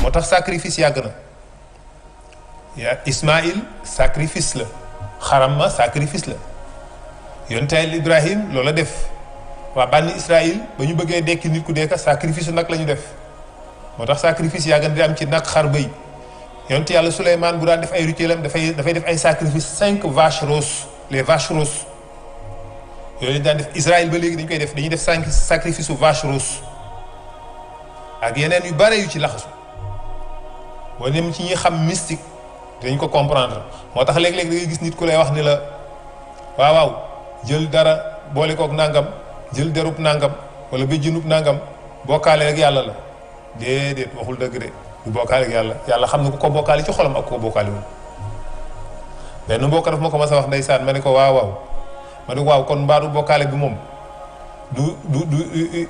moo tax sacrifice yàgg na yaa Ismaïl sacrifice la xaram ma sacrifice la yonent Ibrahim loola def waa bànni Israël ba ñu bëggee dekki nit ku dekka sacrifice nag la ñu def moo tax sacrifice yàgg na di am ci nag xar bëy yonent yàlla Souleymane bu daan def ay rituelam dafay def ay sacrifice 5 vaches roses les vaches roses yooyu daan def Israël ba léegi dañ koy def dañuy def 5 sacrifice su vache rose ak yeneen yu bare yu ci laxasu boo dem ci ñi xam mystique dañ ko comprendre moo tax léeg-léeg da ngay gis nit ku lay wax ni la waaw jël dara boole kook nangam jël derub nangam wala béjjinub nangam bokkaale ak yàlla la déedéet waxul dëgg de du bokkaale ak yàlla yàlla xam na ku ko bokkaale ci xolam ak ku ko bokkaale wul benn mbokk daf ma ko mas a wax ndeysaan ma ne ko waaw ma ne ko waaw kon mbaadu bokkaale bi moom du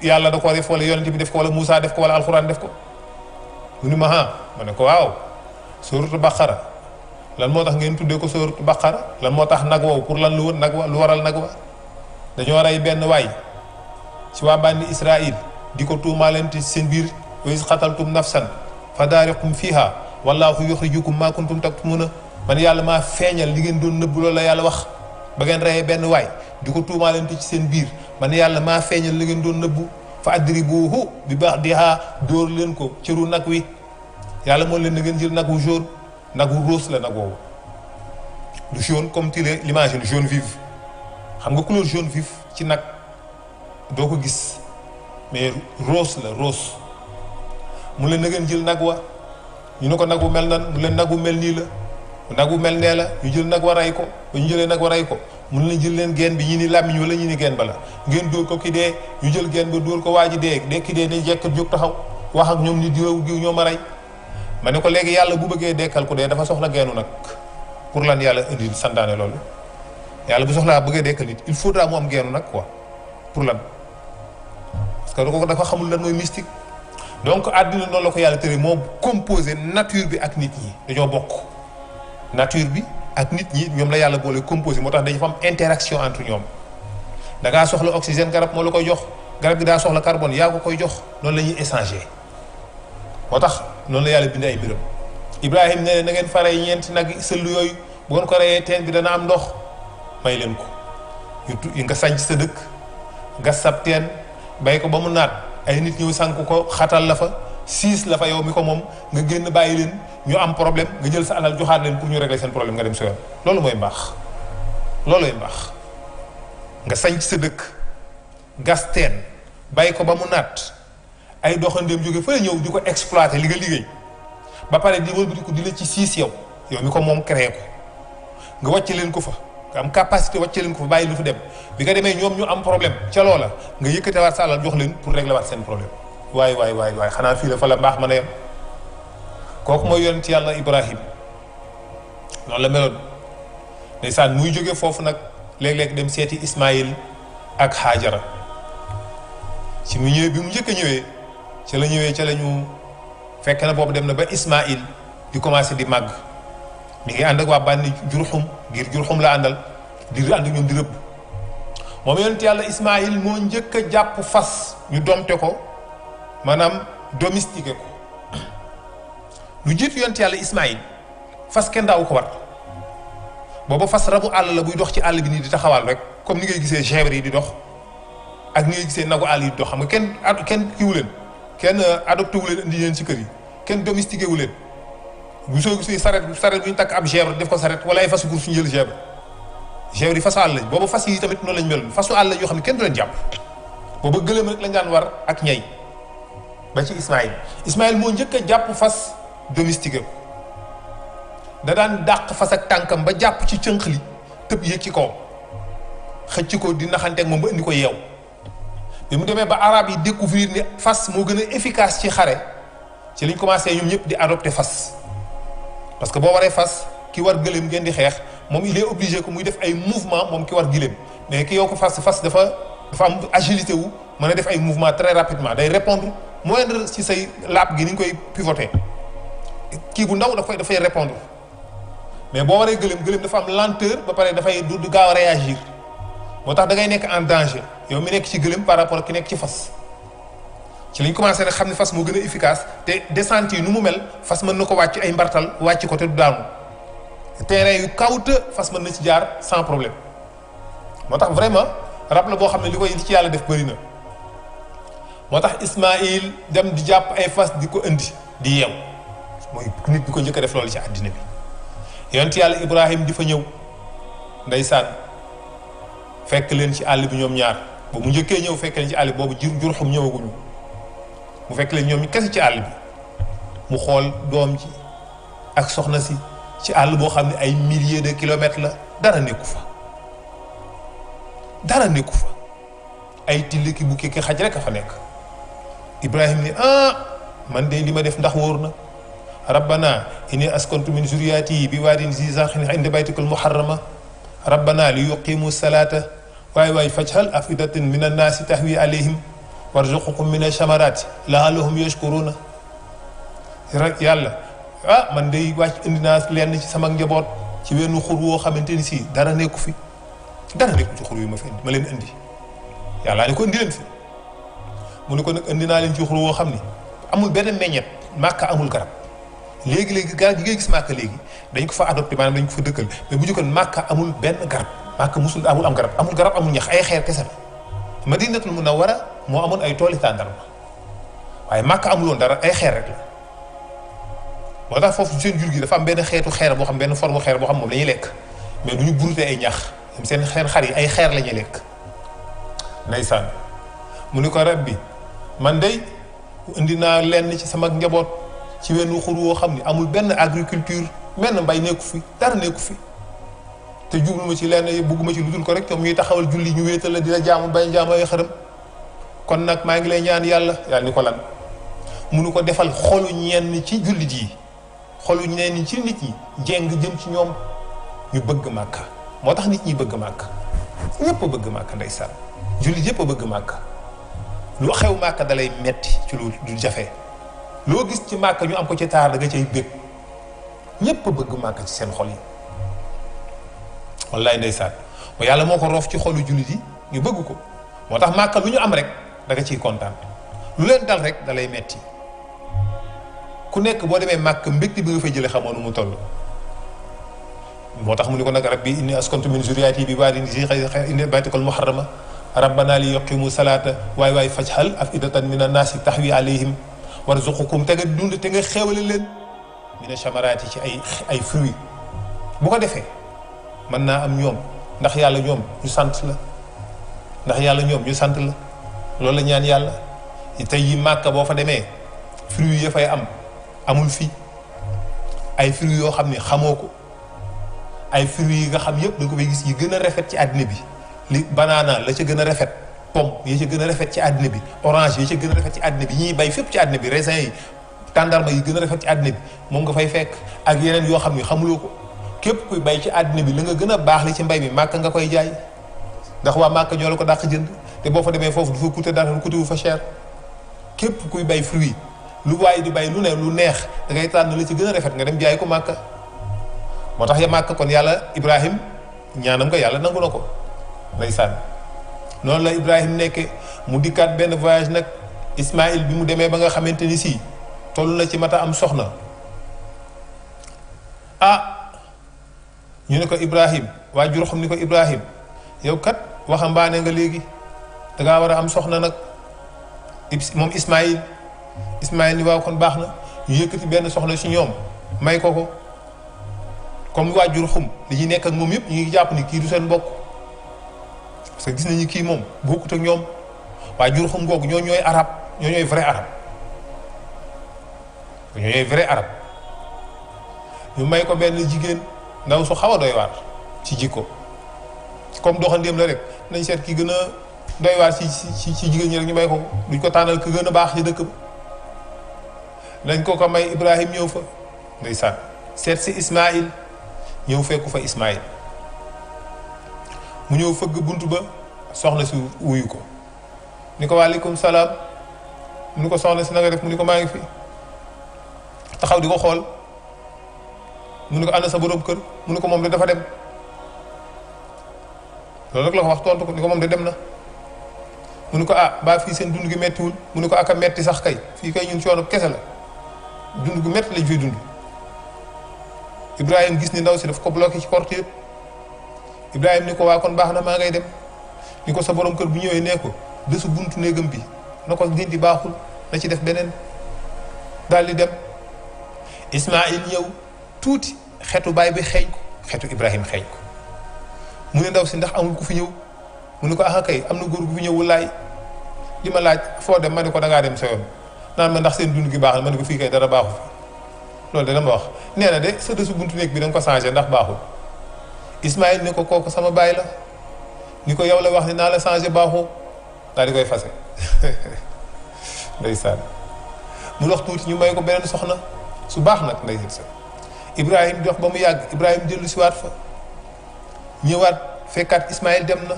yàlla da ko def wala yonent bi def ko wala Moussa def ko wala alxuraan def ko mu ni ma ma ne ko waaw suuratu Baqara lan moo tax ngeen tuddee ko suuratu Baqara lan moo tax nag woowu pour lan lu woon nag wa lu waral nag wa dañoo rey benn waay ci waa bànni Israël di ko tuumaalante seen biir wa iz qataltum nafsan fadaariqtum fiha wallaahu yuxrijukum maa kuntum taktumuna man yàlla maa feeñal li ngeen doon nëbb loolu la yàlla wax ba ngeen reyee benn waay di ko tuumaalante ci seen biir man yàlla maa feeñal li ngeen doon nëbbu fa adribuhu bi ba'diha dóor leen ko cëru nag wi yàlla moo leen na ngeen jël nag wu jaune nag wu rose la nag woowu du jaune comme tu l'imagines jaune vif xam nga couleur jaune vif ci nag doo ko gis mais rose la rose mu leen na ngeen jël nag wa ñu ne ko nag wu mel nan mu leen nag wu mel nii la nag wu mel nee la ñu jël nag wa rey ko ba ñu jëlee nag wa rey ko mun leen jël leen geen bi ñi ni làmmiñ wala ñi ni geen ba la ngeen dóor ko ki dee ñu jël geen ba dóor ko waa ji dee ki dee ne jekk jóg taxaw wax ak ñoom ni diw ñoo ma rey ma ne ko léegi yàlla bu bëggee dekkal ku dee dafa soxla geenu nag pour lan yàlla indi santaane loolu yàlla bu soxlaa bëggee dekkal nit il faudra mu am geenu nag quoi pour lan parce que ko dafa xamul lan mooy mystique donc àddina noonu la ko yàlla tëre moo composé nature bi ak nit ñi dañoo bokk nature bi ak nit ñi ñoom la yàlla boole composé moo tax dañu fa am interaction entre ñoom da ngaa soxla oxygène garab moo la koy jox garab gi daa soxla carbone yaa ko koy jox noonu la ñuy échanger moo tax noonu la yàlla bind ay mbiram Ibrahim ne na ngeen faree ñeenti nag sëll yooyu bu ngeen ko reyee teen bi dana am ndox may leen ko yu nga sànc sa dëkk gas sab teen bay ko ba mu naat ay nit ñëw sànk ko xatal la fa siis la fa yow mi ko moom nga génn bàyyi leen ñu am problème nga jël sa alal joxaat leen pour ñu régler seen problème nga dem sa yoon loolu mooy mbaax loolooy mbaax nga sañ sa dëkk gas teen bàyyi ko ba mu naat ay doxandéem jóge fa ñëw di ko exploiter li nga liggéey ba pare di wëlbati ko di la ci siis yow mi ko moom créé ko nga wàcce leen ko fa nga am capacité wàcce leen ko fa bàyyi lu fa dem bi nga demee ñoom ñu am problème ca loola nga yëkkatewaat sa alal jox leen pour régler waat seen problème waay xanaa fii la fa la mbaax mën a yem kooku mooy yonent yàlla Ibrahim noonu la meloon ndeysaan muy jóge foofu nag léeg-léeg dem seeti Ismaïl ak Haajara ci mu ñëwee bi mu njëkk a ñëwee ca la ñu fekk na boobu dem na ba Ismaïl di commencé di màgg mi ngi ànd ak waa bànni Jurxum ngir Jurxum la àndal di ànd ñoom di rëbb moom yonent yàlla Ismaïl moo njëkk a jàpp fas ñu domte ko maanaam domestiqué ko lu jiitu yonent yàlla Ismaïl fas kenn daawu ko war booba fas rabu àll la buy dox ci àll bi nii di taxawaal rek comme ni ngay gisee chèvre yi di dox ak ni ngay gisee nagu àll yi di dox xam nga kenn kiwu leen kenn adopté wu leen indi leen ci kër yi kenn domestiqué wu leen bu soo gisee saret bu ñu takk ab chèvre def ko saret wala ay fasu course ñu jël chèvre yi fasu àll lañ booba fas yi tamit noonu lañ meloon fasu àll yoo xam ne kenn du leen jàpp booba gëléem rek lañ daan war ak ñay ba ci Ismaïl moo njëkk a jàpp fas domestiqué ko da daan dàq fas ak tànkam ba jàpp ci cënq li tëb yéeg ci kaw xëcc ko di naxanteeg moom ba indi ko yeew bi mu demee ba arab yi découvrir ne fas moo gën a efficace ci xare ci liñ commencé ñoom ñëpp di adopté fas parce que boo waree fas ki war gëléem ngeen di xeex moom il est obligé que muy def ay mouvement moom ki war gëléem mais ki yow ko fas dafa am agilité wu mën a def ay mouvement très rapidement day répondre moindre ci say laab gi ni ñu koy pivoter kii bu ndaw dafay répondre mais boo waree gëléem dafa am lenteur ba pare dafay du gaaw a réagir moo tax da ngay nekk en danger yow mi nekk ci gëléem par rapport ak ki nekk ci fas ci lañ commencé nag xam ne fas moo gën a efficace te descente yi nu mu mel fas mën na ko wàcc ay mbartal wàcc ko te du daanu terrain yu kawta fas mën na ci jaar sans problème moo tax vraiment rab la boo xam ne li koy li ci yàlla def bëri na moo tax Ismaïl dem di jàpp ay fas di ko indi di yeew mooy nit bi ko njëkk a def loolu ci àddina bi yonent yàlla Ibrahim di fa ñëw ndeysaan fekk leen ci àll bi ñoom ñaar ba mu njëkkee ñëw fekk leen ci àll bi boobu Jurhum ñëwaguñu mu fekk leen ñoom ñu kese ci àll bi mu xool doom ji ak soxna si ci àll boo xam ne ay milliers de kilomètres la dara nekku fa ay till ki bukki ki xaj rek a fa nekk Ibrahim ni man de li ma def ndax wóor na rabbana inni askantu min zuriyati bi waadin zi zar'in inda baytikal muharrama rabbana li yuqimu salata waay fajhal afidatan min annaasi tahwi alayhim warzuqhum min ash-shamarati la'allahum yashkuruna rek yàlla man day wàcc indi naa lenn ci sama njaboot ci wenn xur woo xamante ni si dara nekku fi dara nekku ci xur yu ma leen indi yàlla ni ko indi leen fi mu ne ko nag indi naa leen ci xur woo xam ni amul benn meññet màkka amul garab léegi garab yi ngay gis màkka léegi dañ ko fa adopté maanaam dañ ko fa dëkkal mais bu njëkkoon màkka amul benn garab màkka musul am garab amul ñax ay xeer kese la Madinatul Munawwara moo amoon ay tooli tàndarma waaye màkka amuloon dara ay xeer rek la moo tax foofu seen jur gi dafa am benn xeetu xeer boo xam benn forme xeer boo xam moom la ñuy lekk mais du ñu burute ay ñax seen xar yi ay xeer la ñuy lekk ndeysaan mu ni ko rab bi man day indi naa lenn ci sama njaboot ci wenn xur woo xam ni amul benn agriculture benn mbay nekku fi dara nekku fi te jublu ma ci lenn bugguma ci lu dul ko rek ñoom ñuy taxawal julli ñu wéetal la dina jaamu bay jaamu ay xërëm kon nag maa ngi lay ñaan yàlla ni ko lan munu ko defal xolu ñenn ci jullit yi xolu ñenn ci nit ñi jéng jëm ci ñoom ñu bëgg màkka moo tax nit ñi bëgg màkka ñëpp a bëgg màkka ndeysaan jullit yëpp a bëgg màkka lu xew màkka dalay metti ci lu du jafe loo gis ci màkka ñu am ko ci taar da nga cay bëgg ñëpp a bëgg màkka ci seen xol yi wallaay ndeysaan mo yàlla moo ko roof ci xolu jullit yi ñu bëgg ko moo tax màkka lu ñu am rek da nga ciy kontaan lu leen dal rek dalay metti ku nekk boo demee màkk mbégte bi nga fay jëlee xamoon nu mu toll moo tax mu ni ko nag rabbi inni askantu min zuriyati bi waadin zi zar'in inda baytikal muharrama rabbana li yuqimu salata waay fajhal afidatan min annaasi tahwi alayhim warzuqhum te nga dund te nga xéewale leen mina shamarati ci ay fruits bu ko defee mën naa am ñoom ndax yàlla ñoom ñu sant la loolu la ñaan yàlla tey yi màkka boo fa demee fruits ya fay amul fii ay fruits yoo xam ne xamoo ko ay fruits yi nga xam yëpp da nga ko fay gis yi gën a rafet ci àddina bi li banana la ca gën a rafet pomme yi ca gën a rafet ci àddina bi orange yi ca gën a rafet ci àddina bi ñuy bay fépp ci àddina bi raisin yi tàndarma yi gën a rafet ci àddina bi moom nga fay fekk ak yeneen yoo xam ne xamuloo ko képp kuy bay ci àddina bi la nga gën a baax li ci mbay mi màkk nga koy jaay ndax waa màkk ñoo la ko dàq jënd te boo fa demee foofu du fa coûter dara lu coûter wu fa cher képp kuy bay fruit lu waaye di bay lu ne lu neex da ngay tànn la ci gën a rafet nga dem jaay ko màkk moo tax ya màkk kon yàlla Ibrahim ñaanam ko yàlla nangu na ko ndeysaan noonu la Ibrahim nekke mu dikkaat benn voyage nag Ismaïl bi mu demee ba nga xamante ni si toll na ci mata am soxna ñu ne ko Ibrahim waa jur xam ni ko Ibrahim yow kat waxambaane nga léegi dangaa war a am soxna nag moom Ismaïl ni waaw kon baax na ñu yëkkati benn soxna si ñoom may ko comme waajur xum li ñuy nekk ak moom yëpp ñu ngi jàpp ni kii du seen mbokk parce que gis nañu kii moom bokkut ak ñoom waajur xum googu ñoo ñooy arab ñoo ñooy vrai arab ñu may ko benn jigéen ndaw su xaw a doy waar ci jikko comme doxandéem la rek nañ seet ki gën a doy waar ci jigéen ñi rek ñu may ko duñ ko tànnal ki gën a baax ci dëkk ba dañ ko may Ibrahim ñëw fa ndeysaan seet si Ismaïl ñëw fekku fa Ismaïl mu ñëw fëgg bunt ba soxna si wuyu ko ni ko waaleykum salaam mu ni ko soxna si na nga def mu ni ko maa ngi fi taxaw di ko xool mu ni ko ànd sa borom kër mu ni ko moom de dafa dem loolu rek la ko wax tontu ko ni ko moom de dem na mu ne ko ah mbaa fii seen dund gi mettiwul mu ne ko aka metti sax kay fii kay ñun coono kese la dund gu metti lañ fiy dund. Ibrahima gis ni ndaw si daf ko bloqué ci porte yëpp Ibrahima ni ko waa kon baax na maa ngay dem ni ko sa borom kër bu ñëwee nee ko desu buntu néegam bi na ko dindi baaxul na ci def beneen daal di dem. Ismaïl ñëw tuuti xetu baay bi xeeñ ko xetu Ibrahima xeeñ ko mu ne ndaw si ndax amul ku fi ñëw mu ne ko ah kay am na góor gu fi ñëw wulaay li ma laaj foo dem ma ne ko dangaa dem sa yoon naan ma ndax seen dund gi baax na ma ne ko fii kay dara baaxu fi loolu de dama wax nee na de sa desu buntu néeg bi da nga ko changé ndax baaxul Ismaïl ni ko kooku sama baay la ni ko yow la wax ni naa la changé baaxoo daal di koy fase ndeysaan mu dox tuuti ñu may ko beneen soxna su baax nag ndeysaan Ibrahima dox ba mu yàgg Ibrahima dellu si waat fa ñëwaat fekkaat Ismaïl dem na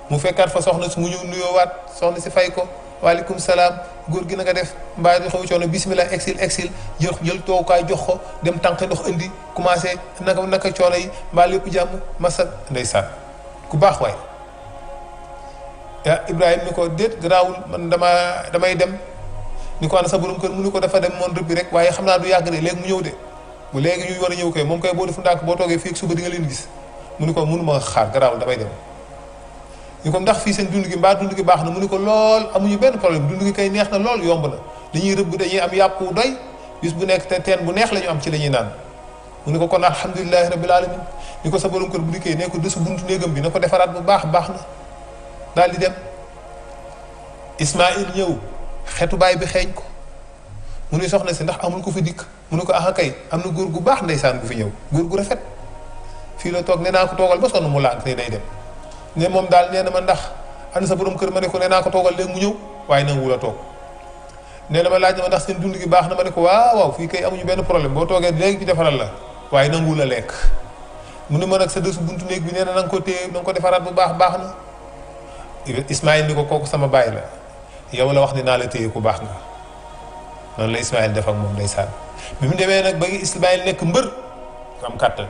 mu fekkaat fa soxna si mu ñëw nuyoowaat soxna si fay ko waaleykum salaam góor gi na nga def mbaa di xaw coono bismillah exil jël toogukaay jox ko dem tànqe ndox indi commencé naka coono yi mbaa lépp jàmm masa ndeysaan ku baax waay Ibrahima ni ko déet garaawul man damay dem ni ko ana sa borom kër mu ni ko dafa dem moon rëbbi rek waaye xam naa du yàgg de léegi mu ñëw de bu léegi ñuy war a ñëw koy moom koy boo defu ndànk boo toogee fii ak suba di nga leen gis mu ni ko mënuma xaar garaawul damay dem ni ko ndax fii seen dund gi mbaa dund gi baax na mu ni ko lool amuñu benn problème dund gi kay neex na lool yomb na dañuy rëbb dañuy am yàpp wu doy bis bu nekk te teen bu neex la ñu am ci la ñuy naan mu ni ko kon alhamdulilahi rabbil alamin ni ko sa borom kër bu dikkee nee ko desu buntu néegam bi na ko defaraat bu baax na daal di dem Ismaïl ñëw xetu baay bi xeeñ ko mu ni soxna si ndax amul ko fi dikk mu ni ko ah kay am na góor gu baax ndeysaan gu fi ñëw góor gu rafet fii la toog nee naa ko toogal ba sonn mu lànk ne day dem ne moom daal nee na ma ndax ana sa borom kër ma ne ko nee naa ko toogal léegi mu ñëw waaye nangu la toog nee na ma laaj na ma ndax seen dund gi baax na ma ne ko waaw fii kay amuñu benn problème boo toogee léegi ñu defaral la waaye nangu la lekk mu ne ma nag sa desu buntu néeg bi nee na nga ko téye na nga ko defaraat bu baax na Ismaïl ni ko kooku sama baay la yow la wax ni naa la téye ku baax nga noonu la Ismaïl def ak moom ndeysaan bi mu demee nag ba Ismaïl nekk mbër am kàttan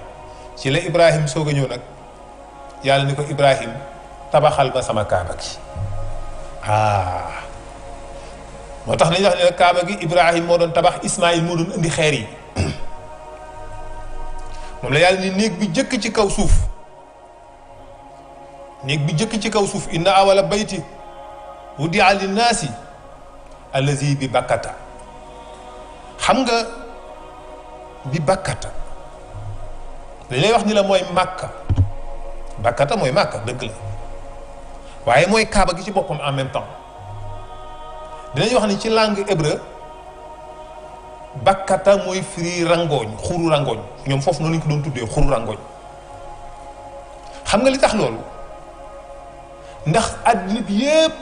ci la Ibrahim soog a ñëw nag yàlla ni ko Ibrahim tabaxal ma sama kaaba gi moo tax nañu wax ne kaaba gi Ibrahim moo doon tabax Ismaïl moo doon indi xeer yi moom la yàlla ni néeg bi jëkk ci kaw suuf inna awala bayti wudia linnaasi allazi bi bakkata xam nga bi bakkata dañ lay wax ni la mooy màkka bakkata mooy màkka dëgg la waaye mooy kaaba gi ci boppam en même temps dinañ wax ni ci langue hébreu bakkata mooy firi rangooñ xuru rangooñ ñoom foofu noonu lañ ko doon tuddee xuru rangooñ xam nga li tax loolu ndax àddina bi yépp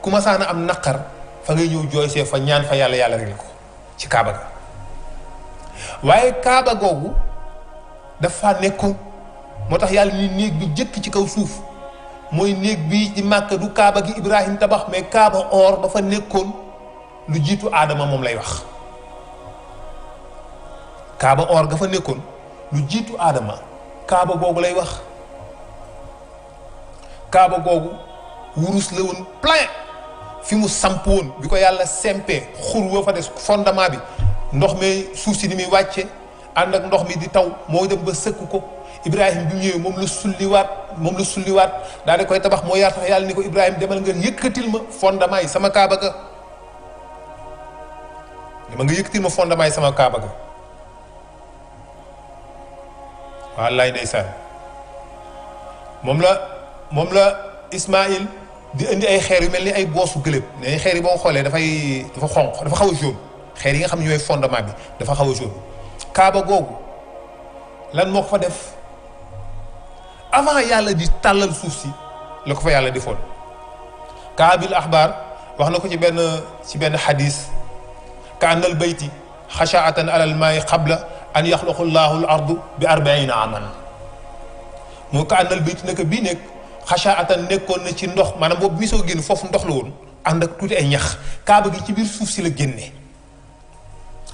commencé na am naqar fa ngay ñëw jooy see fa ñaan fa yàlla rek ko ci kaaba ga waaye kaaba googu dafa nekkoon moo tax yàlla ni néeg bi jëkk ci kaw suuf mooy néeg bi ci Màkka du kaaba gi Ibrahim tabax mais kaaba or ba fa nekkoon lu jiitu aadama moom lay wax kaaba or ga fa nekkoon lu jiitu aadama kaaba googu lay wax kaaba googu wurus la woon plein fi mu samp woon bi ko yàlla sempee xur wa fa des fondement bi ndox mi suuf si ni muy wàcce ànd ak ndox mi di taw moo dem ba sëkk ko Ibrahim bi mu ñëwee moom la sulliwaat daal di koy tabax moo yaa tax yàlla ni ko Ibrahim demal nga yëkkatil ma fondement yi sama kaaba ga demal nga yëkkatil ma fondement yi sama kaaba ga wallaay ndeysaan moom la Ismaïl di indi ay xeer yu mel ni ay boosu gëléb ne xeer yi boo xoolee dafa xonq dafa xaw a jaune xeer yi nga xam ne ñooy fondement bi dafa xaw a jaune kaaba googu lan moo ko fa def avant yàlla di tàllal suuf si la ko fa yàlla defoon kaabil axbaar wax na ko ci benn xadis ka annal bayti xashaatan alal maayi qabla an yaxluqu llaahu al ardu bi 40 aman moo ka annal bayti naka bii nekk xashaatan nekkoon na ci ndox maanaam boobu mi soo génn foofu ndox la woon ànd ak tuuti ay ñax kaaba gi ci biir suuf si la génnee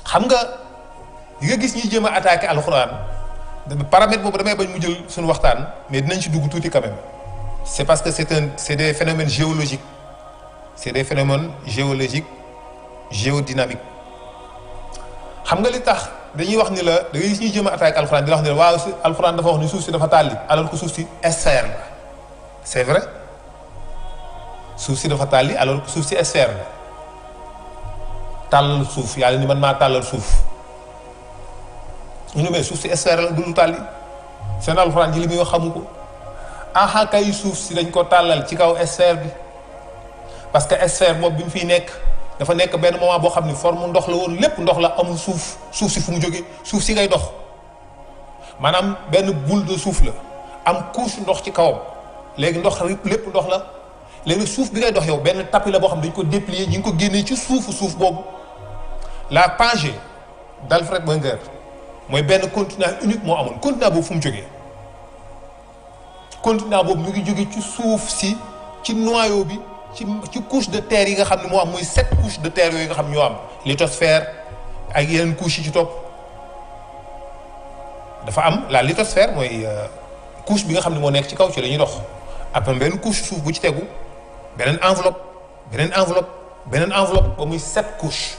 xam nga di nga gis ñuy jéem a attaqué alxuraan paramètre boobu damay bañ mu jël suñu waxtaan mais dinañ ci dugg tuuti quand même c'est parce que c'est des phénomènes géologiques c'est des phénomènes géologiques géodynamiques xam nga li tax dañuy wax ni la da ngay gis ñuy jëm a attaque alxuraan di wax ni la waaw si alxuraan dafa wax ni suuf si dafa tàlli alors que suuf si sphère la c'est vrai suuf si dafa tàlli alors que suuf si sphère la tàllal suuf yàlla ni man maa tàllal suuf ñu ne mais suuf si sphère la du lu tàlli seen alxuraan ji li muy wax xamu ko aha kay suuf si dañ ko tàllal ci kaw sphère bi parce que sphère boobu bi mu fiy nekk dafa nekk benn moment boo xam ni forme ndox la woon lépp ndox la amul suuf suuf si fu mu jógee suuf si ngay dox maanaam benn boule de suuf la am couche ndox ci kawam léegi ndox lépp ndox la léegi suuf bi ngay dox yow benn tapis la boo xam dañ ko déplier ñi ngi ko génnee ci suuf boobu la Pangée d'Alfred Wenger mooy benn continent unique moo amoon continent boobu fu mu jógee continent boobu mu ngi jógee ci suuf si ci noyau bi ci couche de terre yi nga xam ne moo am muy 7 couches de terre yooyu nga xam ñoo am lithosphère ak yeneen couches yi ci topp dafa am la lithosphère mooy couche bi nga xam ne moo nekk ci kaw ci la ñuy dox après benn couche suuf bu ci tegu beneen enveloppe ba muy 7 couches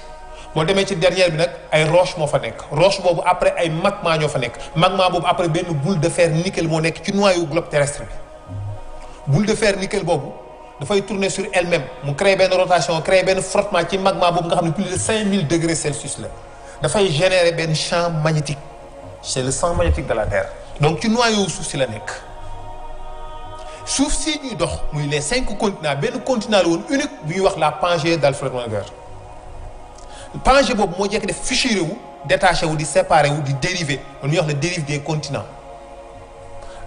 boo demee ci dernière bi nag ay roche moo fa nekk roche boobu après ay magma ñoo fa nekk magma boobu après benn boule de fer nickel moo nekk ci noyau globe terrestre bi boule de fer nickel boobu dafay tourner sur elle-même mu créer benn rotation créer benn frottement ci magma boobu nga xam ne plus de 5000 degrés Celsius la dafay générer benn champ magnétique c'est le champ magnétique de la Terre donc ci noyau suuf si la nekk suuf si ñuy dox muy les 5 continents benn continent la woon unique bu ñuy wax la Pangée d'Alfred Wenger Pangée boobu moo jekk def fissuré wu détaché wu di séparé wu di dérivé lu ñuy wax la dérive des continents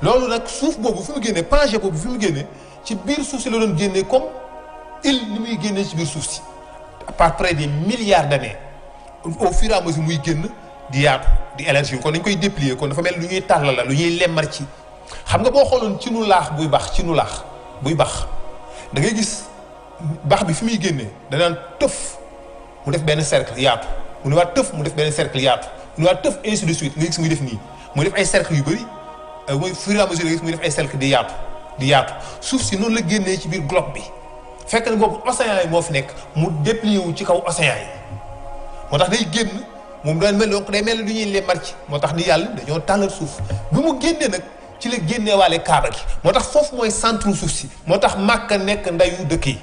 loolu nag suuf boobu fi mu génnee Pangée boobu fi mu génnee ci biir suuf si la doon génnee comme île ni muy génnee ci biir suuf si par près des milliards d'années au fur et à mesure muy génn di yaatu di élargir kon dañ koy déplier kon dafa mel lu ñuy tàllal la lu ñuy lemmar ci xam nga boo xooloon ci nu laax buy bax da ngay gis bax bi fi muy génnee danaan tëf mu def benn cercle yaatu mu ne waat tëf mu def benn cercle yaatu mu ne waat tëf ainsi de suite nga gis muy def nii muy def ay cercle yu bëri muy fur et à mesure nga gis muy def ay cercle di yaatu suuf si noonu la génnee ci biir globe bi fekk na boobu océan yi moo fi nekk mu déplier wu ci kaw océan yi moo tax day génn moom daan mel donc day mel lu ñuy lemmar ci moo tax ni yàlla dañoo tàllal suuf bi mu génnee nag ci la génnee waale kaaba gi moo tax foofu mooy centre suuf si moo tax Màkka nekk ndayu dëkk yi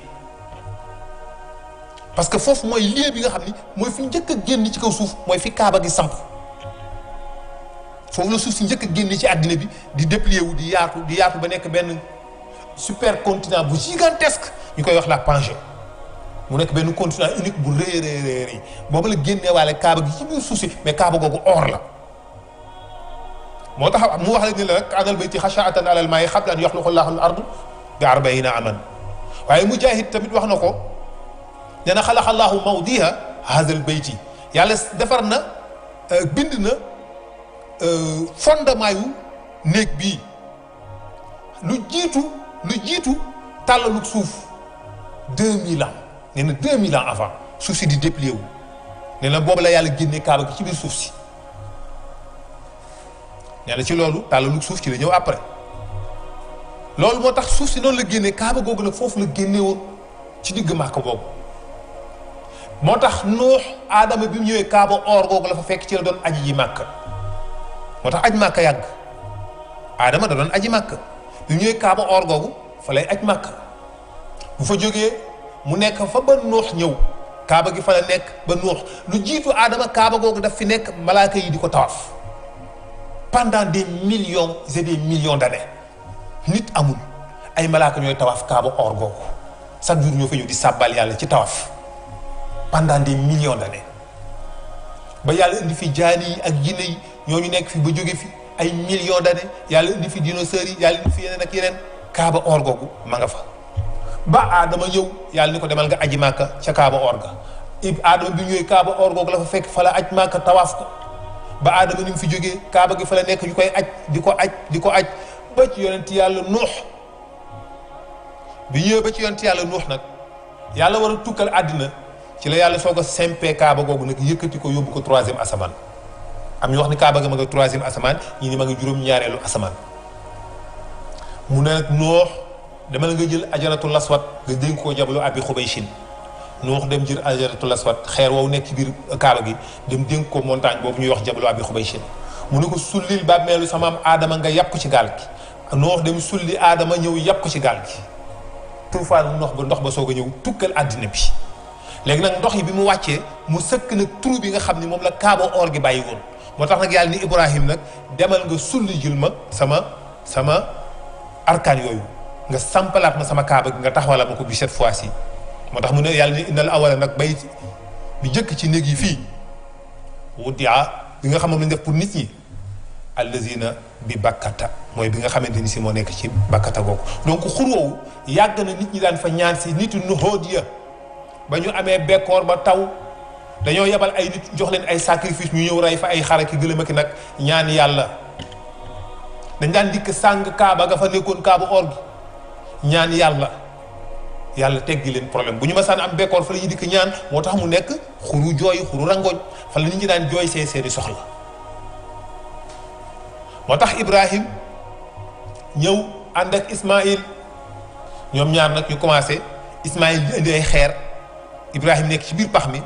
parce que foofu mooy lieu bi nga xam ni mooy fi njëkk a génn ci kaw suuf mooy fi kaaba gi samp foofu la suuf si njëkk a génn ci àddina bi di déplier wu di yaatu ba nekk benn super continent bu gigantesque ñu koy wax la Pangée mu nekk benn continent unique bu rëy boobu la génnee waale kaaba gi ci biir suuf si mais kaaba googu or la moo tax mu wax la ni la rek anal bayti xashaatan alal maa'i qabla an yaxluqa llaahu al-ard bi 40 aman waaye Mujaahid tamit wax na ko nee na xalaqa llaahu mawdiha haazal bayti yàlla defar na bind na fondement yu néeg bii lu jiitu tàllalu suuf 2000 ans nee na 2000 ans avant suuf si di déplier wu nee na boobu la yàlla génnee kaaba gi ci biir suuf si nee na ci loolu tàllalu suuf ci la ñëw après loolu moo tax suuf si noonu la génnee kaaba googu nag foofu la génnee woon ci digg Màkka boobu moo tax Nuux Aadama bi mu ñëwee kaaba or googu la fa fekk ci la doon aji yi Màkka moo tax aj Màkka yàgg Aadama da doon aji Màkka bi mu ñëwee kaaba or googu fa lay aj Màkka bu fa jógee mu nekk fa ba Nuux ñëw kaaba gi fa la nekk ba Nuux lu jiitu Aadama kaaba googu daf fi nekk malaaka yi di ko tawaf pendant des millions et des millions d'années nit amul ay malaaka ñooy tawaf kaaba or googu chaque jour ñoo fa ñëw di sàbbal yàlla ci tawaf pendant des millions d'années ba yàlla indi fi jaani yi ak jinne yi ñooñu nekk fi ba jóge fi ay millions d'années yàlla indi fi dinosaures yi yàlla indi fi yeneen ak yeneen kaaba or googu ma nga fa ba Aadama ñëw yàlla ni ko demal nga aji Màkka ca kaaba or ga Aadama bi ñëwee kaaba or googu la fa fekk fa la aj Màkka tawaaf ko ba Aadama ni mu fi jógee kaaba gi fa la nekk ñu koy aj di ko aj ba ci yonent yàlla Nuux bi ñëwee ba ci yonent yàlla Nuux nag yàlla war a tukkal àddina ci la yàlla soog a sempee kaaba googu nag yëkkati ko yóbbu ko 3e asamaan am ñu wax ni kaaba ga ma nga 3e asamaan ñi ni ma nga juróom-ñaareelu asamaan mu ne nag Nuux demal nga jël ajaratul aswad nga dénk ko jabalu abi xubayshin Nuux dem jël ajaratul aswad xeer woowu nekk ci biir kaaba gi dem dénk ko montagne boobu ñuy wax jabalu abi xubayshin mu ne ko sullil bàmmeelu sama am aadama nga yàpp ko ci gaal gi Nuux dem sulli aadama ñëw yàpp ko ci gaal gi tuufaan ndox ba soog a ñëw tukkal àddina bi léegi nag ndox yi bi mu wàccee mu sëkk nag trou bi nga xam ni moom la kaaba or gi bàyyi woon moo tax nag yàlla ni Ibrahim nag demal nga sulli jël ma sama arkaan yooyu nga sampalaat ma sama kaaba gi nga taxawalaat ma ko bi cette fois-ci moo tax mu ne yàlla ni innal awala nag bay bi jëkk ci néeg yi fii wudia bi nga xam moom lañ def pour nit ñi allazina bi bakkata mooy bi nga xamante ni si moo nekk ci bakkata googu donc xur woowu yàgg na nit ñi daan fa ñaan si nitu nuhóodiya ba ñu amee bekkoor ba taw dañoo yebal ay nit jox leen ay sacrifice ñu ñëw rey fa ay xara ki gëlëm ak nag ñaan yàlla dañ daan dikk sàng kaaba nga fa nekkoon kaaba or gi ñaan yàlla teggi leen problème bu ñu masaan am bekkoor fa la ñuy dikk ñaan moo tax mu nekk xuru jooy xuru rangoñ fa la nit ñi daan jooy seeni soxla moo tax Ibrahim ñëw ànd ak Ismaïl ñoom ñaar nag ñu commencé Ismaïl di indi ay xeer Ibrahim nekk ci biir pax mi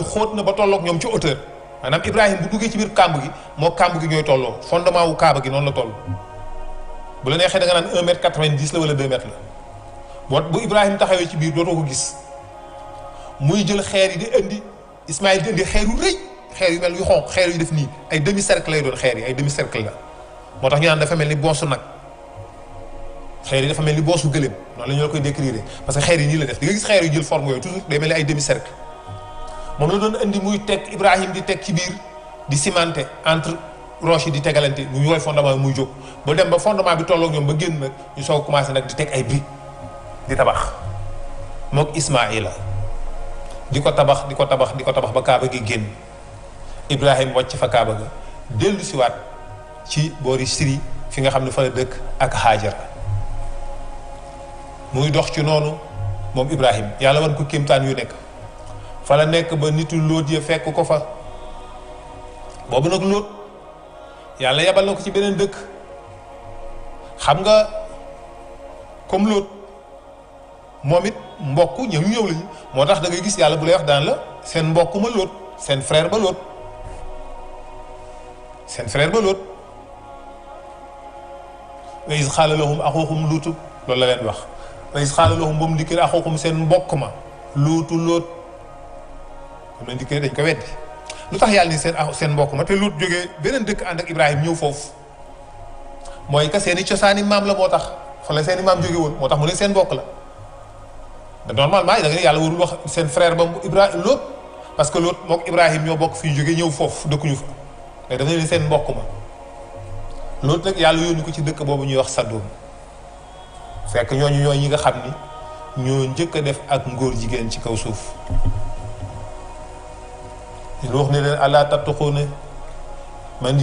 xóot na ba tolloog ñoom ci hauteur maanaam Ibrahim bu duggee ci biir kàmb gi moo kàmb gi ñooy tolloo fondement wu kaaba gi noonu la toll bu la neexee da nga naan 1 mètre 90 la wala 2 mètres la bu Ibrahim taxawee ci biir dootoo ko gis muy jël xeer yi di indi Ismaïl di indi xeer yu rëy xeer yu mel yu xonq xeer yu def nii ay demi cercle lay doon xeer yi ay demi cercle la moo tax ñu naan dafa mel ni boosu nag xeer yi dafa mel ni boosu gëléem noonu la ñu la koy décrire parce que xeer yi nii la def di nga gis xeer yu jël forme yooyu toujours day mel ni ay demi cercle moom la doon indi muy teg Ibrahim di teg ci biir di cimenté entre roche yi di tegalante muy yooy fondement muy jóg ba dem ba fondement bi tolloog ñoom ba génn nag ñu soog commencé nag di teg ay briques di tabax mook Ismaïla di ko tabax ba kaaba gi génn Ibrahim wàcc fa kaaba ga dellu siwaat ci boori Syrie fi nga xam ne fa la dëkk ak Hajar muy dox ci noonu moom Ibrahim yàlla wan ko kéemtaan yu nekk fa la nekk ba nitu Lóot ya fekk ko fa boobu nag Lóot yàlla yebal na ko ci beneen dëkk xam nga comme Lóot moom it mbokk ñëw lañu moo tax da ngay gis yàlla bu lay wax daan la seen mbokk ma Lóot seen frère ba Lóot wa iz xaala lahum axuuhum luutu loolu la leen wax wa iz xaala lahum ba mu dikkee axuuhum seen mbokk ma luutu Lóot comme lañ dikkee dañ ko weddi lu tax yàlla ni seen mbokk ma te Lóot jógee beneen dëkk ànd ak Ibrahim ñëw foofu mooy que seeni cosaani maam la moo tax fa la seeni maam jóge woon moo tax mu ne seen mbokk la da normalement da nga yàlla warul wax seen frère ba Ibrahim Lóot parce que Lóot mook Ibrahim ñoo bokk fii jóge ñëw foofu dëkkuñu fa mais dafa ne seen mbokk ma Lóot nag yàlla yónni ko ci dëkk boobu ñuy wax Sadum fekk ñooñu ñooy ñi nga xam ni ñoo njëkk a def ak ngóor jigéen ci kaw suuf lu wax ne leen àllaa tattaquuna man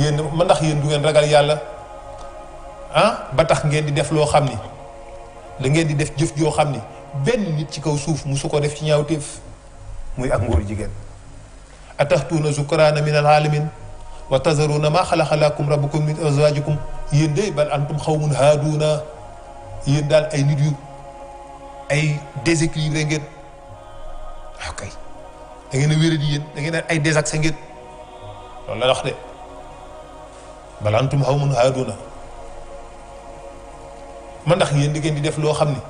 ndax yéen du ngeen ragal yàlla ba tax ngeen di def loo xam ni da ngeen di def jëf joo xam ni benn nit ci kaw suuf musu ko def ci ñaawteef muy ak ngóor jigéen ataxtuuna zukraana min al-aalamiin wa tazaruuna maa xalaqa lakum rabbukum min azwaajikum yéen de bal antum xawmun haaduuna yéen daal ay nit yu ay déséquilibré ngeen kay da ngeen a wéradi yéen da ngeen ay désaxé ngeen loolu la wax de bal antum xawmun haaduuna man ndax yéen da ngeen di def loo xam ni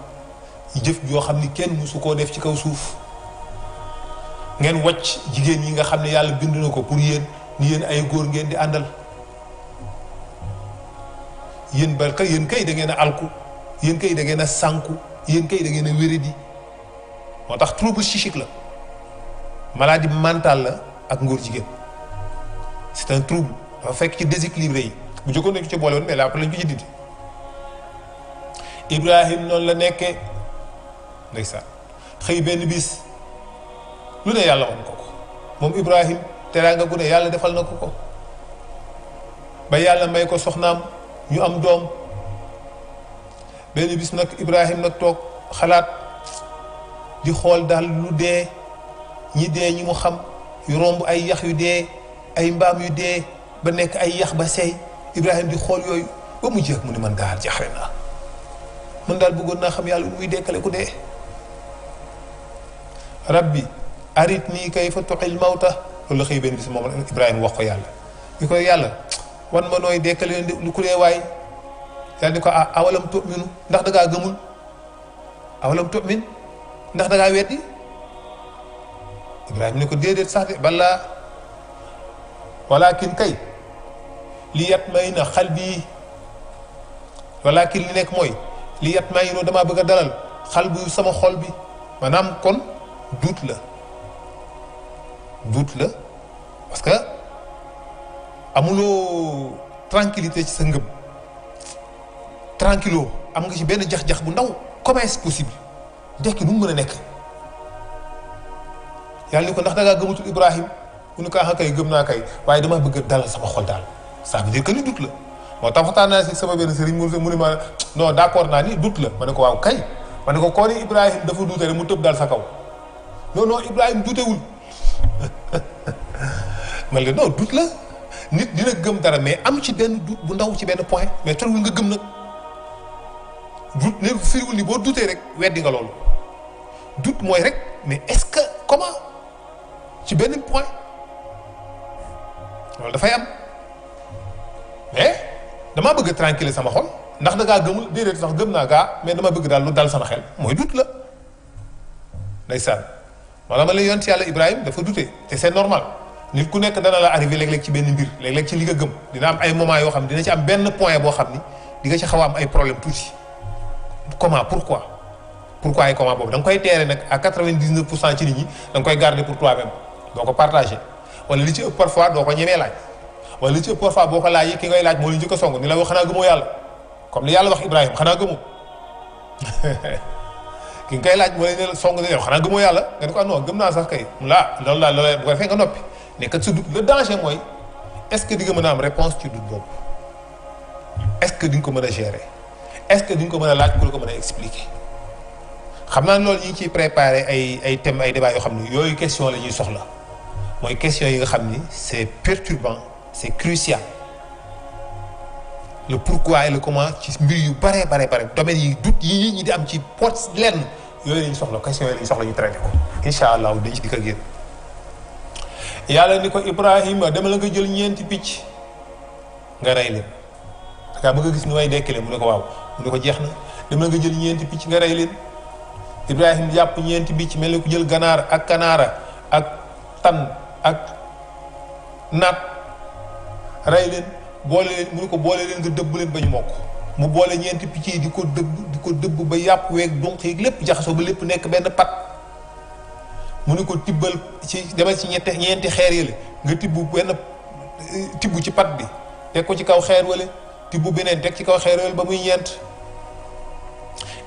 jëf joo xam ni kenn musu koo def ci kaw suuf ngeen wàcc jigéen yi nga xam ne yàlla bind na ko pour yéen ni yéen ay góor ngeen di àndal yéen balka yéen kay da ngeen a alku yéen kay da ngeen a sànku yéen kay da ngeen a wéradi moo tax trouble psychique la maladie mentale la ak ngóor jigéen c'est un trouble dafa fekk ci déséquilibré yi bu jëkkoon nañ ko ci boole woon mais là après lañ ko ci dindi Ibrahim noonu la nekkee ndeysaan xëy benn bis lu ne yàlla woon ko moom Ibrahim teraanga gu ne yàlla defal na ko ba yàlla may ko soxnaam ñu am doom benn bis nag Ibrahim nag toog xalaat di xool daal lu dee ñi dee ñi mu xam yu romb ay yax yu dee ay mbaam yu dee ba nekk ay yax ba seey Ibrahim di xool yooyu ba mu jeex mu ne man daal jaaxle naa man daal bëggoon naa xam yàlla muy dekkale ku dee. rabbi aritnii kayfa tuhyil mawta loolu la xëy benn bis moom Ibrahima wax ko yàlla ñu koy yàlla wan ma nooy dekkale lu ku dee waay yàlla ni ko awalam tu'minu ndax da ngaa gëmul awalam tu'min ndax da ngaa weddi Ibrahima ni ko déedéet sax de balaa walakin kay li yatma'inna qalbi walakin li nekk mooy li yatma'inna damaa bëgg a dalal qalbi sama xol bi maanaam kon doute la parce que amuloo tranquillité ci sa ngëm tranquillo am nga ci benn jax-jax bu ndaw comment est-ce possible dekki nu mu mën a nekk yàlla ni ko ndax da ngaa gëmatul Ibrahim mu ne ko ah kay gëm naa kay waaye damaa bëgg a dalal sama xol daal ça veut dire que ni doute la moo tax waxtaan naa si sama benn sëriñ mu ne ma non d'accord naa ni doute la ma ne ko waaw kay ma ne ko koo ni Ibrahim dafa duute rek mu tëb daal sa kaw non Ibrahim duutewul man la non doute la nit dina gëm dara mais am ci benn doute bu ndaw ci benn point mais terewul nga gëm nag doute ne firiwul ni boo doutee rek weddi nga loolu doute mooy rek mais est-ce que comment ci benn point loolu dafay am mais damaa bëgg tranquille sama xol ndax da ngaa gëmul déedéet sax gëm naa gaa mais dama bëgg daal lu dal sama xel mooy doute la ndeysaan maanaam ma la yonent yàlla Ibrahima dafa douté te c'est normal nit ku nekk dana la arrivé léeg-léeg ci benn mbir léeg-léeg ci li nga gëm dina am ay moments yoo xam ne dina ci am benn point boo xam ni di nga ci xaw a am ay problème tuuti comment pourquoi et comment boobu da nga koy teere nag à 99% ci nit ñi da nga koy garder pour toi-même doo ko partager wala li ci ëpp parfois doo ko ñemee laaj wala li ci ëpp parfois boo ko laajee ki ngay laaj moo la njëkk a song ni la wax xanaa gëmoo yàlla comme li yàlla wax Ibrahima xanaa gëmoo ki nga koy laaj moo la song ne xanaa gëmoo yàlla nga ne ko ah non gëm naa sax kay loolu la bu ko defee nga noppi mais kat sa doute le danger mooy est-ce que di nga mën a am réponse ci doute boobu est-ce que di nga ko mën a gérer est-ce que di nga ko mën a laaj pour ko mën a expliquer xam naa loolu ñu ngi ciy préparer ay thèmes ay débats yoo xam ni yooyu question la ñuy soxla mooy question yi nga xam ni c'est perturbant c'est crucial le pourquoi et le comment ci mbir yu bare domaine yi doute yi ñi di am ci poste lenn yooyu la ñu soxla question yooyu la ñu soxla ñu traité ko incha allah dañ ci dikk ak yéen yàlla ni ko Ibrahima dama la nga jël ñeenti picc nga rey leen dangaa bëgg a gis ni may dekkile mu ne ko waaw mu ne ko jeex na dama la nga jël ñeenti picc nga rey leen Ibrahima jàpp ñeenti picc mel ni ko jël ganaar ak kanaara ak tan ak naat rey leen boole leen mu ne ko boole leen nga dëbb leen ba ñu mokk mu boole ñeenti picc yi di ko dëbb ba yàpp weeg donq yi lépp jaxasoo ba lépp nekk benn pat mu ne ko tibbal ci demal ci ñeenti xeer yële nga tibb ci pat bi teg ko ci kaw xeer wale tibb beneen teg ci kaw xeer wale ba muy ñeent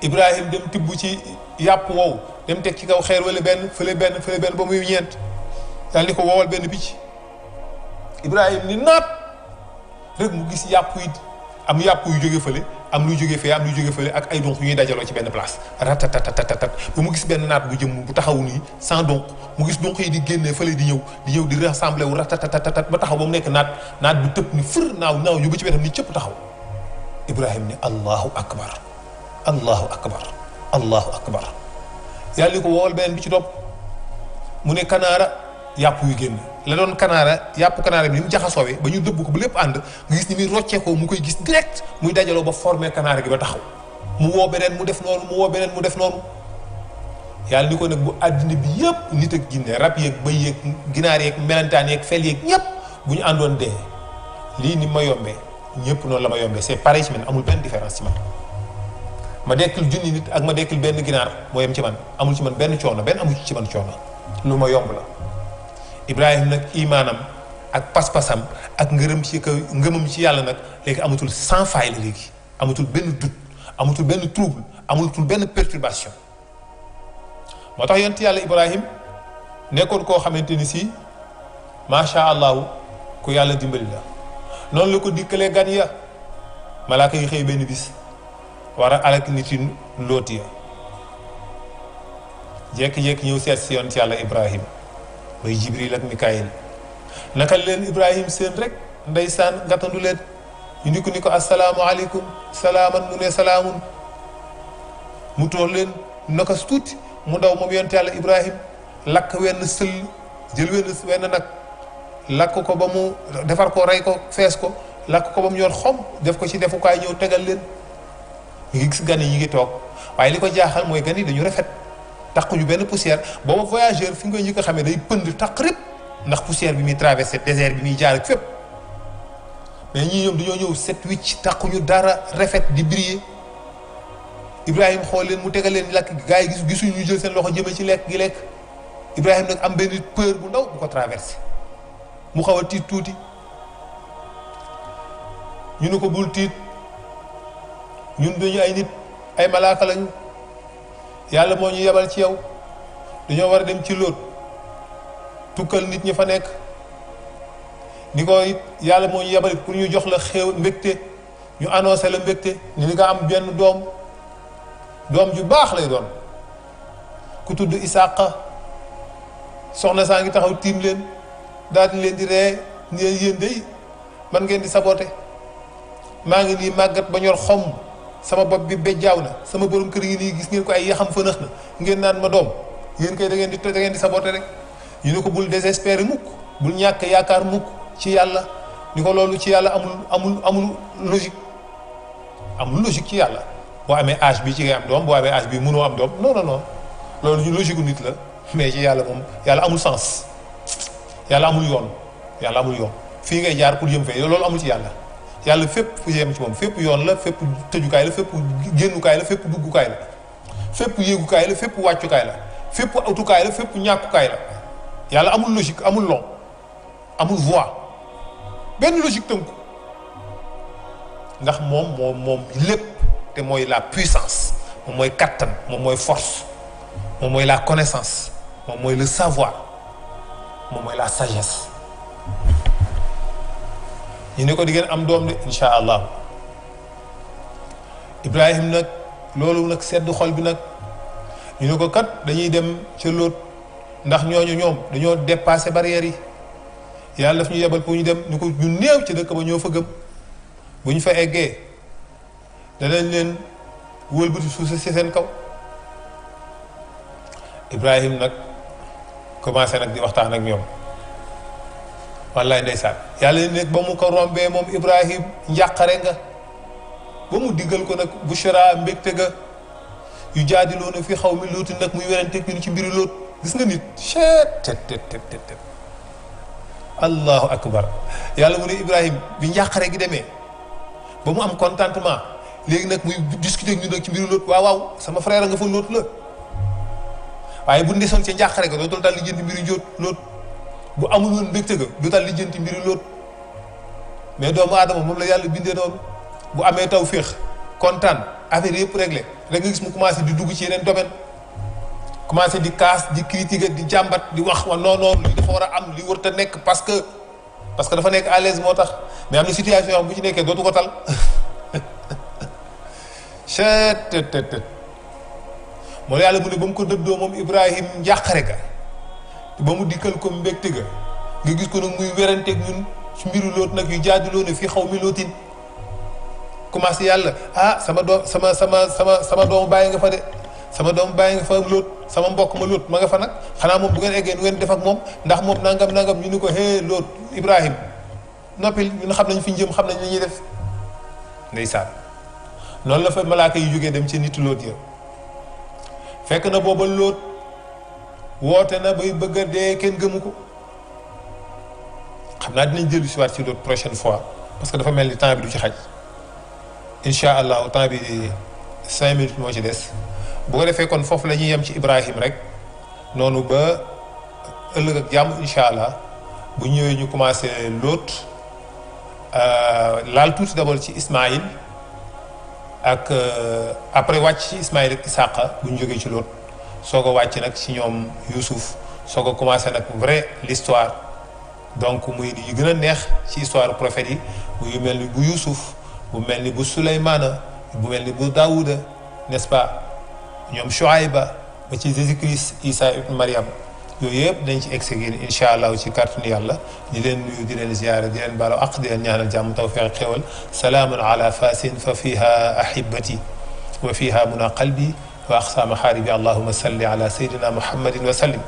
Ibrahim dem tibb ci yàpp wow dem teg ci kaw xeer wale benn fële benn ba muy ñeent daal ni ko wowal benn picc Ibrahim ni naat rek mu gis yàpp yi am yàpp yu jóge fële am luy jóge fee am luy jóge fële ak ay donk yu ñuy dajaloo ci benn place ratatatatat ba mu gis benn naat bu jëm bu taxaw nii sans donk mu gis donk yi di génnee fële di ñëw di rassembler wu ratatatatat ba taxaw ba mu nekk naat bu tëb ni fër naaw ñu ba ci wetam ni cëpp taxaw Ibrahim ni allahu akbar yàlla ni ko woowal beneen bi ci topp mu ne kanaara yàpp yu génn la doon yàpp kanaara bi ni mu jaxasoowee ba ñu dëbb ko ba lépp ànd nga gis ni muy rocceekoo mu koy gis direct muy dajaloo ba former kanaara gi ba taxaw mu woo beneen mu def noonu yàlla ni ko nag bu àddina bi yëpp nit ak jinne rab yeeg bëy yeeg ginaar yeeg melentaan yeeg fel yeeg ñëpp bu ñu àndoon dee lii ni ma yombee ñëpp noonu la ma yombee c'est pareil ci man amul benn différence ci man ma dekkil junni nit ak ma dekkil benn ginaar moo yem ci man amul ci man benn coono benn amul ci man coono lu ma yomb la Ibrahima nag imaanam ak pas-pasam ak ngëmam ci yàlla nag léegi amatul sans faille la léegi amatul benn doute amatul benn trouble amatul benn perturbation moo tax yonent yàlla Ibrahim nekkoon koo xamante ni si macha allah ku yàlla dimbali la noonu la ko dikkalee gan ya malaaka yi xëy benn bis war a alak nit yi looti ya jékki-jékki ñëw seet si yonent yàlla Ibrahim mooy Jibril ak Mikaayil naka leen Ibrahim seen rek ndeysaan gàttandu leen ñu ni ko assalaamu aleykum salaaman mu ne salaamun mu toog leen naka su tuuti mu daw moom yonent yàlla Ibrahim lakk wenn sëll jël wenn nag lakk ko ba mu defar ko rey ko fees ko lakk ko ba mu ñor xom def ko ci defukaay ñëw tegal leen ñu ngi gis gan yi ñu ngi toog waaye li ko jaaxal mooy gan yi dañu rafet taquñu benn poussière booba voyageur fi nga koy njëkk a xamee day pënd taq rëpp ndax poussière bi muy traversé désert bi muy jaar ak fépp mais ñii ñoom dañoo ñëw set wicc taquñu dara rafet di briller Ibrahim xool leen mu tegal leen lakk gaa yi gisuñu ñu jël seen loxo jëme ci lekk gi lekk Ibrahim nag am benn peur bu ndaw bu ko traversé mu xaw a tiit tuuti ñu ne ko bul tiit ñun dañu ay nit ay malaaka lañu yàlla moo ñu yebal ci yow dañoo war a dem ci Lóot tukkal nit ñi fa nekk ni ko it yàlla moo ñu yebal pour ñu jox la xew mbégte ñu annoncé la mbégte ni nga am benn doom ju baax lay doon ku tudd Isaaqa soxna saa ngi taxaw tiim leen daal di leen di ree ni yéen day man ngeen di saboté maa ngi nii màggat ba ñor xom sama bopp bi bejjaaw na sama borom kër yi nii gis ngeen ko ay yaxam fënax na ngeen naan ma doom yéen kay da ngeen di saboté rek ñu ne ko bul désespéré mukk bul ñàkk yaakaar mukk ci yàlla ni ko loolu ci yàlla amul logique ci yàlla boo amee âge bi ci ngay am doom boo amee âge bi mënoo am doom non loolu ñu logique nit la mais ci yàlla moom yàlla amul sens yàlla amul yoon fii ngay jaar pour jëm fee loolu amul ci yàlla fépp fu yem ci moom fépp yoon la fépp tëjukaay la fépp génnukaay la fépp duggukaay la fépp yéegukaay la fépp wàccukaay la fépp utukaay la fépp ñàkkukaay la yàlla amul logique amul long amul voie benn logique tënku ndax moom lépp te mooy la puissance moom mooy kattan moom mooy force moom mooy la connaissance moom mooy le savoir moom mooy la sagesse ñu ne ko di ngeen am doom de insha allah Ibrahim nag loolu nag sedd xol bi nag ñu ne ko kat dañuy dem ca Lóot ndax ñoom dañoo dépassé barrières yi yàlla daf ñu yebal pour ñu dem ñu ko ñu néew ci dëkk ba ñoo fa gëm bu ñu fa eggee danañ leen wëlbati suuf si seen kaw Ibrahim nag commencé nag di waxtaan ak ñoom wallaay ndeysaan yàlla nekk ba mu ko rombee moom Ibrahim njàqare nga ba mu diggal ko nag bushra mbégte ga yu jaadiloona fi xaw mi Lóot nag muy werante ñun ci mbiru Lóot gis nga nit tet allahu akbar yàlla mu ne Ibrahim bi njàqare gi demee ba mu am contentement léegi nag muy discuter ak ñun nag ci mbiru Lóot waaw sama frère nga fa Lóot la waaye bu ndesoon ca njàqare ga dootul daal lijjanti mbiru Lóot bu amul woon mbégte ga du daal lijjanti mbiru Lóot mais doomu aadama moom la yàlla bindee noonu bu amee taw féex kontaan affaire yëpp réglé rek nga gis mu commencé di dugg ci yeneen domaine commencé di kaas di critiquer di jàmbat di wax wa non li dafa war a am li warut a nekk parce que dafa nekk à l'aise moo tax mais am na situation yoo xam bu ci nekkee dootu ko tal chet moo yàlla mu ne ba mu ko dëddoo moom Ibrahim njàqare ga ba mu dikkal ko mbégte ga nga gis ko nag muy weranteeg ñun ci mbiru Lóot nag yu jaaduloo ne fii xaw mi Lóotin commencé yàlla sama doomu bàyyi nga fa de sama doomu bàyyi nga fa Lóot sama mbokk ma Lóot ma nga fa nag xanaa moom bu ngeen eggee nu ngeen def ak moom ndax moom nangam ñu ni ko Lóot Ibrahim noppil ñun xam nañ fi ñu jëm xam nañ li ñuy def ndeysaan noonu la fa malaaka yi jógee dem ci nitu Lóot ya fekk na booba Lóot woote na bay bëgg a dee kenn gëmu ko xam naa dinañ dellu si waat ci Lóot prochaine fois parce que dafa mel ni temps bi du ci xaj incha allah temps bi 5 minutes moo ci des bu ko defee kon foofu la ñuy yem ci Ibrahim rek noonu ba ëllëg ak jàmm incha allah bu ñëwee ñu commencé Lóot laal tuuti d'abord ci Ismaïl ak après wàcc ci Ismaïl ak Isaaqa bu ñu jógee ci Lóot soog a wàcc nag ci ñoom Youssouf soog a commencé nag vrai l'histoire donc muy yu gën a neex ci histoire prophète yi yu mel ni bu Youssouf bu mel ni bu Souleymane bu mel ni bu Daouda n'est-ce pas ñoom Chouaïba ba ci Jésus-Christ Isa ibn Mariam yooyu yëpp dañ ci egg incha allah ci kàttanu yàlla di leen nuyu di leen ziyaara di leen baalu aq di leen ñaanal jàmm tawfiq xéwal salaamun ala fasin fa fiha ahibati wa fiha muna qalbi wa aqsa maxaaribi allahuma salli ala sayyidina muhammadin wa sallim